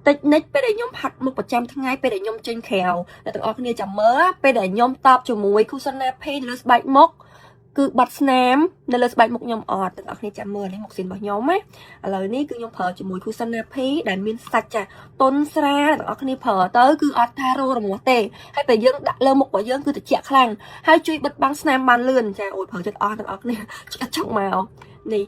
តិចនិចពេលដែលខ្ញុំផាត់មុខប្រចាំថ្ងៃពេលដែលខ្ញុំចេញក្រៅអ្នកទាំងអស់គ្នាចាំមើលពេលដែលខ្ញុំតបជាមួយ cushion nappy នៅលើស្បែកមុខគឺបាត់ស្នាមនៅលើស្បែកមុខខ្ញុំអត់ទាំងអស់គ្នាចាំមើលនេះមុខស៊ីនរបស់ខ្ញុំណាឥឡូវនេះគឺខ្ញុំប្រើជាមួយ cushion nappy ដែលមានសាច់ចាតុនស្រាលទាំងអស់គ្នាប្រើទៅគឺអត់ថារោរមាស់ទេហើយពេលយើងដាក់លើមុខរបស់យើងគឺត្រជាក់ខ្លាំងហើយជួយបិទបាំងស្នាមបានលឿនចាអូយប្រើចិត្តអស់ទាំងអស់គ្នាចិត្តចង់មកនេះ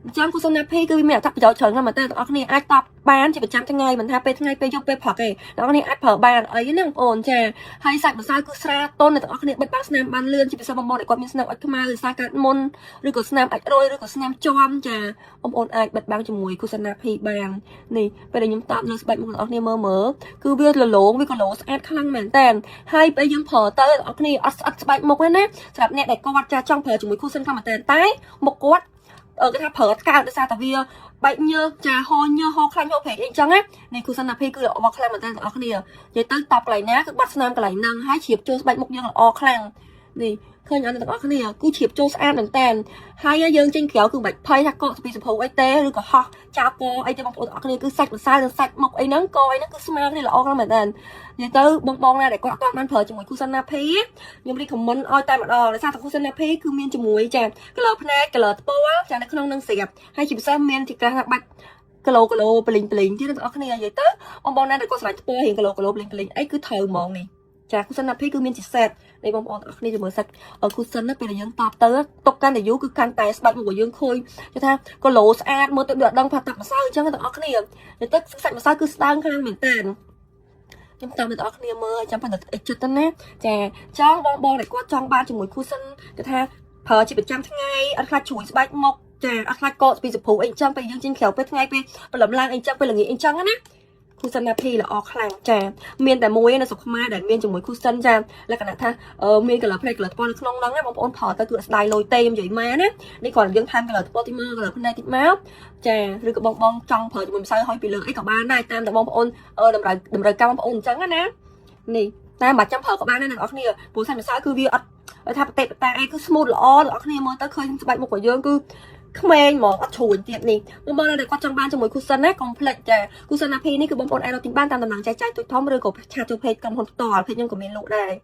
អញ្ចឹង cushion nappy គឺវាមានអត្ថប្រយោជន៍ច្រើនណាស់មែនតើទាំងអស់គ្នាអាចតបបានជាប្រចាំថ្ងៃមិនថាពេលថ្ងៃពេលយប់ពេលព្រឹកទេទាំងអស់គ្នាអាចប្រើបានអីណាបងប្អូនចាហើយសាច់ម្សៅគឺស្រាលទន់អ្នកទាំងអស់គ្នាបិទបាំងស្នាមបានលឿនជាពិសេសបងប្អូនដែលគាត់មានស្នាមអុចខ្មៅឬសារកើតមុនឬក៏ស្នាមអាចរយឬក៏ស្នាមជាំចាបងប្អូនអាចបិទបាំងជាមួយ cushion nappy បាននេះពេលដែលខ្ញុំតបលើស្បែកមុខទាំងអស់គ្នាមើលមើលគឺវាលលោងវាក៏លោស្អាតខ្លាំងមែនតើហើយពេលយើងប្រើទៅទាំងអស់គ្នាអត់ស្អិតស្បែកមុខទេណាសម្រាប់អ្នកដែលគាត់ចាចង់ប្រើជាមួយ cushion ខ្លាំងមែនតើតែមុខគាត់អឺគេថាប្រើអត់កើតដោយសារតែវាបែកញើសចាហោញើសហោខ្លាញ់ហោព្រែកអីចឹងណានេះ cushion nappy គឺល្អខ្លាំងមែនតើទាំងអស់គ្នានិយាយទៅតបកន្លែងណាគឺបាត់ស្នាមកន្លែងហ្នឹងហើយជ្រាបចូលស្បែកមុខយើងល្អខ្លាំងនេះឃើញអត់ទាំងអស់គ្នាគឺជ្រាបចូលស្អាតមែនតើហើយយើងចេញក្រៅគឺមិនបាច់ភ័យថាកកពីសភៅអីទេឬក៏ហោះចោលកអីទេបងប្អូនទាំងអស់គ្នាគឺសាច់ម្សៅនិងសាច់មុខអីហ្នឹងកអីហ្នឹងគឺស្មើគ្នាល្អខ្លាំងមែនតើនិយាយទៅបងបងណាដែលគាត់អត់បានប្រើជាមួយ cushion nappy ខ្ញុំ recommend ឲ្យតែម្ដងដោយសារតែ cushion nappy គឺមានជាមួយចា color ភ្នែក color ថ្ពណ៌ចានៅក្នុងនឹងស្រាប់ហើយជាពិសេសមានជាការថាបាច់គីឡូគីឡូបលីងបលីងទៀតអ្នកទាំងអស់គ្នានិយាយទៅបងបងណាដែលគាត់ស្រឡាញ់ថ្ពណ៌រៀងគីឡូគីឡូបលីងបលីងអីគឺត្រូវហ្មងនេះចា cushion nappy គឺមានជា set នេះបងប្អូនទាំងអស់គ្នាជាមួយ set cushion ណាពេលដែលយើងតបទៅទុកកាន់តែយូរគឺកាន់តែស្បែកមុខរបស់យើងឃើញគេថាគីឡូស្អាតមើលទៅដូចអត់ដឹងថាតាក់ម្សៅអញ្ចឹងទាំងអស់គ្នានិយាយទៅសាច់ម្សៅគឺស្ដើងខ្លាំងមែនតើខ្ញុំតាមអ្នកទាំងអស់គ្នាមើលចាំប៉ុណ្ណឹងអិចចិត្តទៅណាចាចង់បងបងដែលគាត់ចង់បានជាមួយ cushion គេថាប្រើជាប្រចាំថ្ងៃអត់ខ្លាចជ្រួយស្បែកមុខចាអត់ខ្លាចកកពីសភៅអីចឹងពេលយើងចេញក្រៅពេលថ្ងៃពេលព្រលឹមឡើងអីចឹងពេលល្ងាចអីចឹងណា cushion nappy ល្អខ្លាំងចាមានតែមួយនៅស្រុកខ្មែរដែលមានជាមួយ cushion ចាលក្ខណៈថាមាន color ភ្នែក color ថ្ពណ៌នៅក្នុងហ្នឹងណាបងប្អូនប្រើទៅគឺអត់ស្ដាយលុយទេខ្ញុំនិយាយមកណានេះគ្រាន់តែយើងថែម color ថ្ពណ៌តិចមក color ភ្នែកតិចមកចាឬក៏បងបងចង់ប្រើជាមួយម្សៅហុយពីលើអីក៏បានដែរតាមតែបងប្អូនតម្រូវតម្រូវការបងប្អូនអញ្ចឹងណានេះតែមិនបាច់ចាំប្រើក៏បានដែរអ្នកនរគ្នាព្រោះសាច់ម្សៅគឺវាអត់ថាបតេបតាអីគឺ smooth ល្អអ្នកនរគ្នាមើលទៅឃើញស្បែកមុខរបស់យើងគឺក្មេងហ្មងអត់ជ្រួញទៀតនេះបងប្អូនដែលគាត់ចង់បានជាមួយ cushion ណាកុំភ្លេចចា cushion nappy នេះគឺបងប្អូនអាចរកទិញបានតាមតំណែងចែកចាយទូចធំឬក៏chat ចូល page ក្រុមហ៊ុនផ្ទាល់ page ខ្ញុំក៏មានលក់ដែរ។